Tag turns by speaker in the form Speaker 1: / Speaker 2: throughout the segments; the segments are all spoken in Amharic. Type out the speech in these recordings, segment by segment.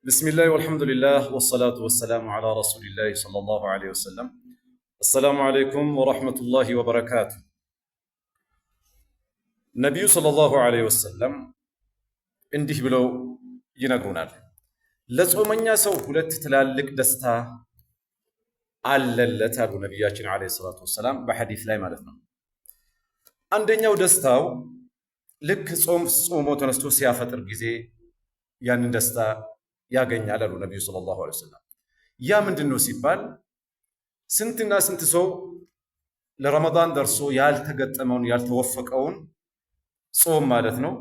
Speaker 1: بسم الله والحمد لله والصلاة والسلام على رسول الله صلى الله عليه وسلم። السلام عليكم ورحمة الله وبركاته። ነቢዩ صلى الله عليه وسلم እንዲህ ብለው ይነግሩናል። ለጾመኛ ሰው ሁለት ትላልቅ ደስታ አለለት አሉ ነቢያችን عليه الصلاة والسلام በሐዲስ ላይ ማለት ነው። አንደኛው ደስታው ልክ ጾም ጾሞ ተነስቶ ሲያፈጥር ጊዜ ያንን ደስታ ያገኛል አሉ ነቢዩ صلى الله عليه وسلم። ያ ምንድን ነው ሲባል ስንትና ስንት ሰው ለረመዳን ደርሶ ያልተገጠመውን ያልተወፈቀውን ጾም ማለት ነው፣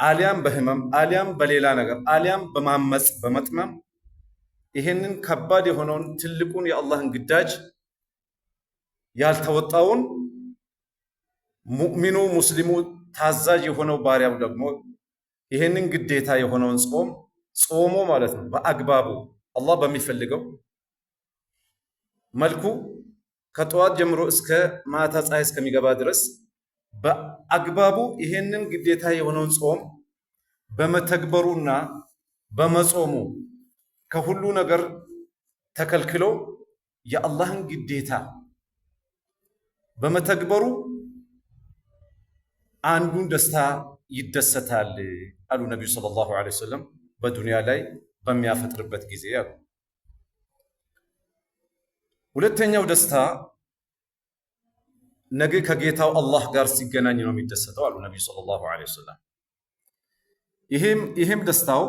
Speaker 1: አሊያም በህመም፣ አሊያም በሌላ ነገር፣ አሊያም በማመፅ፣ በመጥመም ይሄንን ከባድ የሆነውን ትልቁን የአላህን ግዳጅ ያልተወጣውን ሙእሚኑ ሙስሊሙ ታዛዥ የሆነው ባሪያው ደግሞ ይሄንን ግዴታ የሆነውን ጾም ጾሞ ማለት ነው በአግባቡ አላህ በሚፈልገው መልኩ ከጠዋት ጀምሮ እስከ ማታ ፀሐይ እስከሚገባ ድረስ በአግባቡ ይሄንን ግዴታ የሆነውን ጾም በመተግበሩና በመጾሙ ከሁሉ ነገር ተከልክሎ የአላህን ግዴታ በመተግበሩ አንዱን ደስታ ይደሰታል አሉ ነቢዩ صلى الله عليه وسلم በዱንያ ላይ በሚያፈጥርበት ጊዜ አሉ። ሁለተኛው ደስታ ነገ ከጌታው አላህ ጋር ሲገናኝ ነው የሚደሰተው አሉ ነቢዩ صلى الله عليه وسلم። ይሄም ደስታው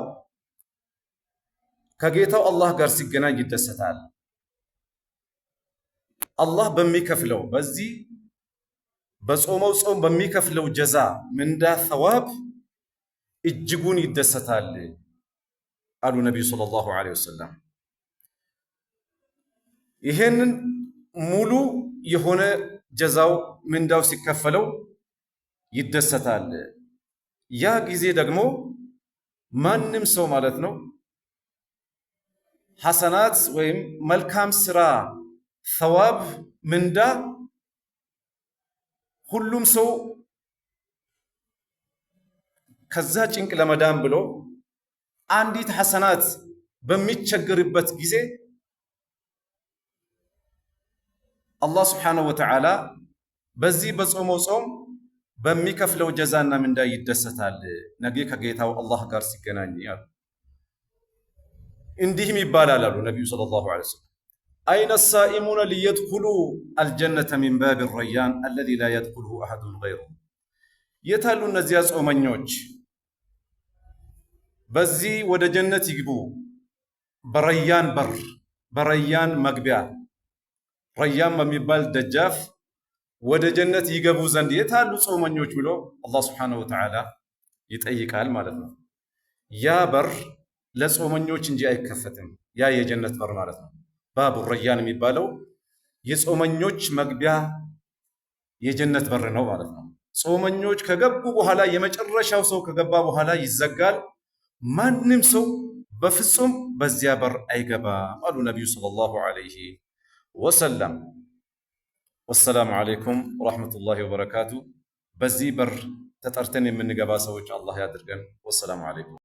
Speaker 1: ከጌታው አላህ ጋር ሲገናኝ ይደሰታል። አላህ በሚከፍለው በዚህ በጾመው ጾም በሚከፍለው ጀዛ፣ ምንዳ፣ ሰዋብ እጅጉን ይደሰታል አሉ ነቢዩ صلى الله عليه وسلم። ይሄንን ሙሉ የሆነ ጀዛው ምንዳው ሲከፈለው ይደሰታል። ያ ጊዜ ደግሞ ማንም ሰው ማለት ነው ሐሰናት ወይም መልካም ስራ ሰዋብ ምንዳ ሁሉም ሰው ከዛ ጭንቅ ለመዳን ብሎ አንዲት ሐሰናት በሚቸገርበት ጊዜ አላህ ስብሓነሁ ወተዓላ በዚህ በጾመው ጾም በሚከፍለው ጀዛና ምንዳ ይደሰታል። ነገ ከጌታው አላህ ጋር ሲገናኝ አሉ። እንዲህም ይባላል አሉ ነቢዩ صلى الله عليه وسلم أين الصائمون ليدخلوا الجنة من باب الريان الذي لا يدخله أحد غيره። የታሉ እነዚያ ጾመኞች? በዚህ ወደ ጀነት ይግቡ በረያን በር፣ በረያን መግቢያ፣ ረያን በሚባል ደጃፍ ወደ ጀነት ይገቡ ዘንድ የታሉ ጾመኞች ብሎ አላህ سبحانه وتعالى ይጠይቃል ማለት ነው። ያ በር ለጾመኞች እንጂ አይከፈትም። ያ የጀነት በር ማለት ነው። باب الريان የሚባለው የጾመኞች መግቢያ የጀነት በር ነው ማለት ነው። ጾመኞች ከገቡ በኋላ የመጨረሻው ሰው ከገባ በኋላ ይዘጋል። ማንም ሰው በፍጹም በዚያ በር አይገባም አሉ ነቢዩ صلى الله عليه وسلم። والسلام عليكم ورحمة الله وبركاته። በዚህ በር ተጠርተን የምንገባ ሰዎች አላህ ያድርገን። والسلام عليكم።